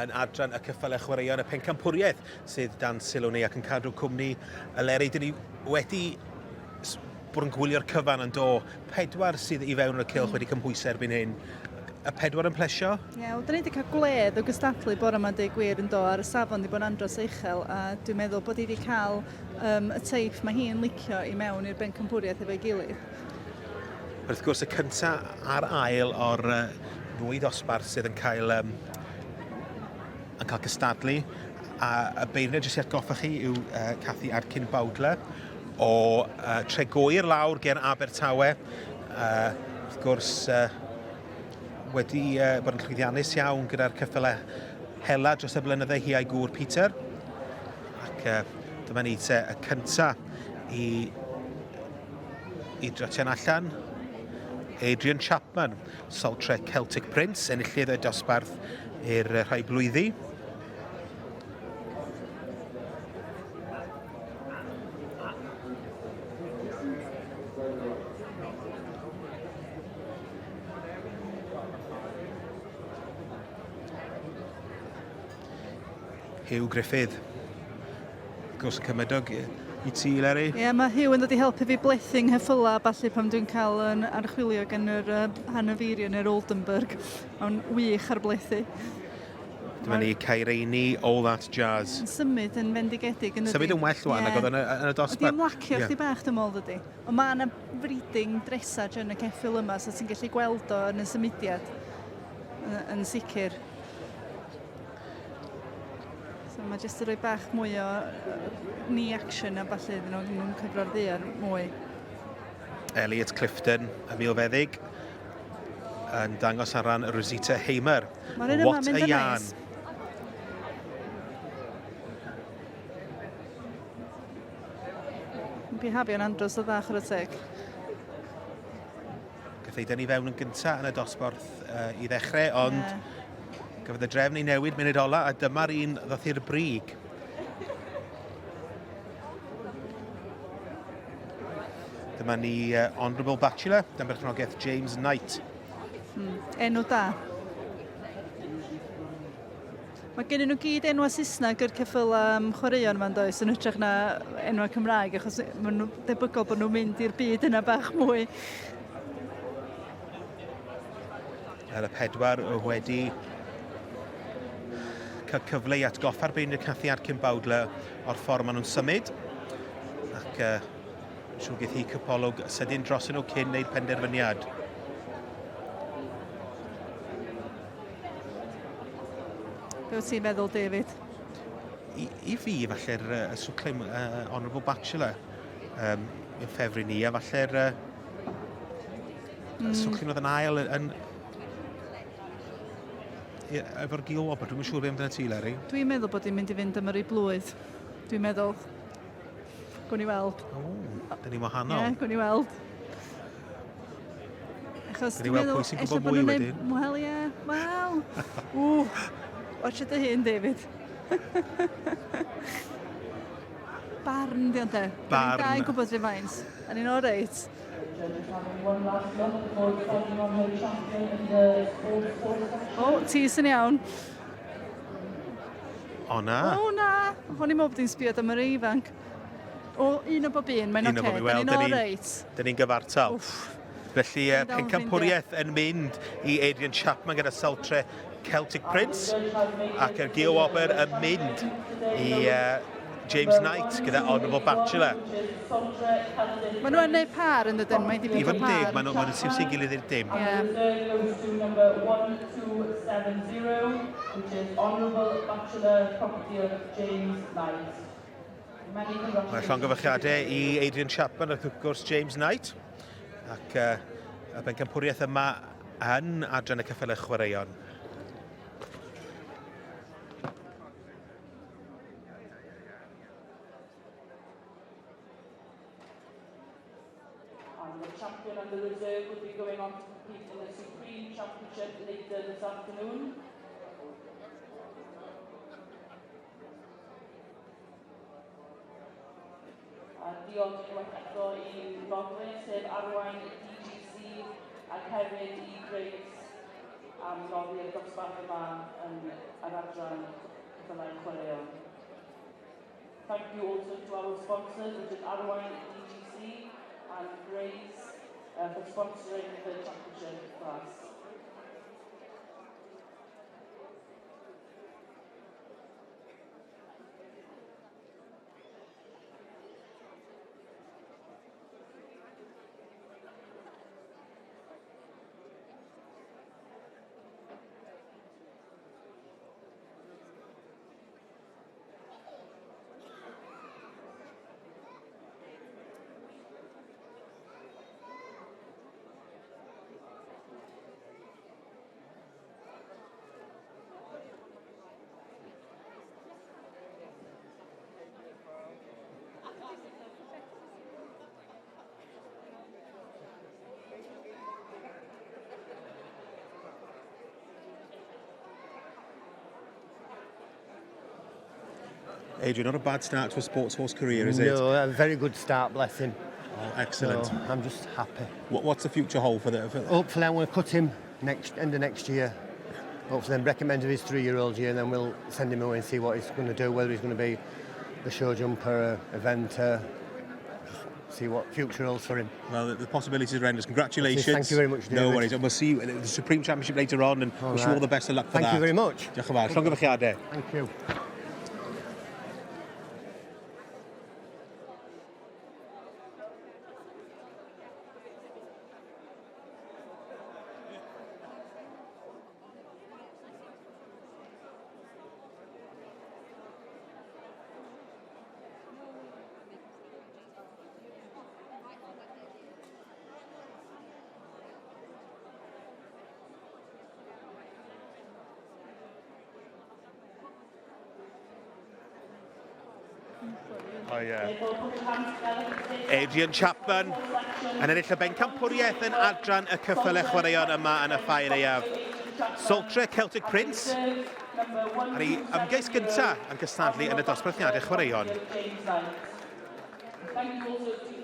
yn adran y cyffyle chwaraeon y pencampwriaeth sydd dan sylw ni ac yn cadw cwmni Eleri. Dyn ni wedi bod yn gwylio'r cyfan yn do. Pedwar sydd i fewn yn y cylch wedi cymhwyso erbyn hyn. Y pedwar yn plesio? Ie, yeah, wel, dyn ni wedi cael gwledd o gystadlu bore yma'n dweud gwir yn do, ar y safon wedi bod yn andros uchel, a dwi'n meddwl bod hi wedi cael um, y teip mae hi'n licio i mewn i'r bencampwriaeth efo'i gilydd. Wrth gwrs, y cyntaf a'r ail o'r ddwy ddosbarth sydd yn cael, um, yn cael cystadlu. A y beirniad jyst i atgoffa chi yw Cathy Adkin Bowdler o Tregwyr lawr ger Abertawe. Wrth gwrs, wedi bod yn llwyddiannus iawn gyda'r ceffylau hela dros y blynydde hi a'i gŵr Peter. Ac dyma ni te y cynta i, i drotian allan. Adrian Chapman, Saltre Celtic Prince, enillydd y dosbarth i'r rhai blwyddi. Hugh Griffith. Gwrs y cymydog i ti, Leri. Ie, yeah, mae Hugh yn dod i helpu fi blethu nghyffyla a ballu pan dwi'n cael yn archwilio gan yr Hanoverian neu'r Oldenburg. Mae'n wych ar blethu. Dyma ni Caireini, All That Jazz. Yn symud yn fendigedig yn ydy. Symud yn well wan, yeah. ac oedd yn y, yn y dosbarth. Wedi ymlacio yeah. chdi bach, dwi'n meddwl, dydy. Ond mae yna breeding dressage yn y ceffyl yma, so ti'n gallu gweld o yn y symudiad, yn, yn sicr. So mae jyst yn rhoi bach mwy o knee action a falle iddyn nhw, nhw'n cyfro'r ddiar mwy. Elliot Clifton, y milfeddyg, yn dangos ar ran Rosita Hamer. Mae'r un yma'n mynd yn neis. Yn bihafio'n andros o dda chwarae teg. Gath ei dynnu fewn yn gyntaf yn y dosbarth uh, i ddechrau, ond yeah. gafodd y drefn ei newid munud ola, a dyma'r un ddoth i'r brig. Dyma ni uh, Honourable Bachelor, dan berchnogaeth James Knight. Enw da. Mae gen nhw gyd enwau Saesneg yr ceffylau um, chwaraeon yma'n does, yn hytrach na enwau Cymraeg, achos maen nhw debygol bod nhw'n mynd i'r byd yna bach mwy. Er y pedwar wedi cael cyfle i atgoffa'r beirniad Cathy Atkin Bowdler o'r ffordd maen nhw'n symud. Ac uh, siŵr geith hi cypolwg sydyn dros nhw cyn wneud penderfyniad. Be wyt ti'n meddwl, David? I, i fi, falle'r uh, swclem uh, Honourable Bachelor um, yn ffefryn ni, a falle'r uh, swclem oedd yn ail yn, yn efo'r gil wobr. Dwi'n siŵr beth amdano ti, Larry. Dwi'n meddwl bod hi'n mynd i fynd am yr ei blwydd. Dwi'n meddwl. Gwn i weld. O, dyn ni'n wahanol. Ie, yeah, gwn i weld. Achos dwi'n meddwl, pwy sy'n gwybod mwy wedyn. Wel, ie, wel. Ww, watch it dy hun, David. Barn, di ond te. Barn. Ni'n gwybod rhyw faint. A ni'n o reit. O, ti sy'n iawn. O na. O na. O'n i'n meddwl bod hi'n sbio am yr ifanc. O, un o bob un, mae'n oce. Okay. Wel, ni'n o reit. Dyn ni'n gyfartal. Wff. Felly, uh, pencampwriaeth yn mynd i Adrian Chapman gyda Saltre Celtic Prince ac yr Geo Wobr yn mynd i uh, James Knight gyda Honourable Bachelor. Maen nhw'n gwneud par yn dydyn, mae'n dipyn o par. I fod yn deg, maen nhw'n ma siwtio ei gilydd i'r dim. Yeah. Which is Honourable Bachelor Property of James Knight. Mae llongyfarchiadau i Adrian Chapman ac wrth gwrs James Knight. Ac uh, y bencampwriaeth yma yn adran y ceffylau chwaraeon. And the champion and the reserve will be going on to compete in the Supreme Championship later this afternoon. A diolch unwaith eto i Rodwyn, sef arwain DGC, ac hefyd i Grace. am noddi'r dosbarth yma yn yr adran ceffylau chwaraeon. Thank you also to our sponsors, which is Arwain DGC and Grays, for sponsoring the championship class. Adrian, not a bad start to a sports horse career, is it? No, a very good start, bless him. Oh, excellent. So I'm just happy. What's the future hold for the... Hopefully I'm going to cut him end of next year. Hopefully then recommend him his 3-year-old year, and then we'll send him away and see what he's going to do, whether he's going to be a show jumper, a eventer, just see what future holds for him. Well, the possibilities are endless. Congratulations. Thank you very much, David. No worries. And we'll see you at the Supreme Championship later on, and All wish you right. all the best of luck for Thank that. you very much. Diolch yn fawr. Llongyfarchiadau. Thank you. Oh, yeah. Adrian Chapman yn ennill y bencampwriaeth yn adran y cyffyle chwaraeon yma yn y Ffair Aeaf. Saltre Celtic Prince ar ei ymgais gyntaf yn cystadlu yn y dosbarthiadau chwaraeon. Thank you also to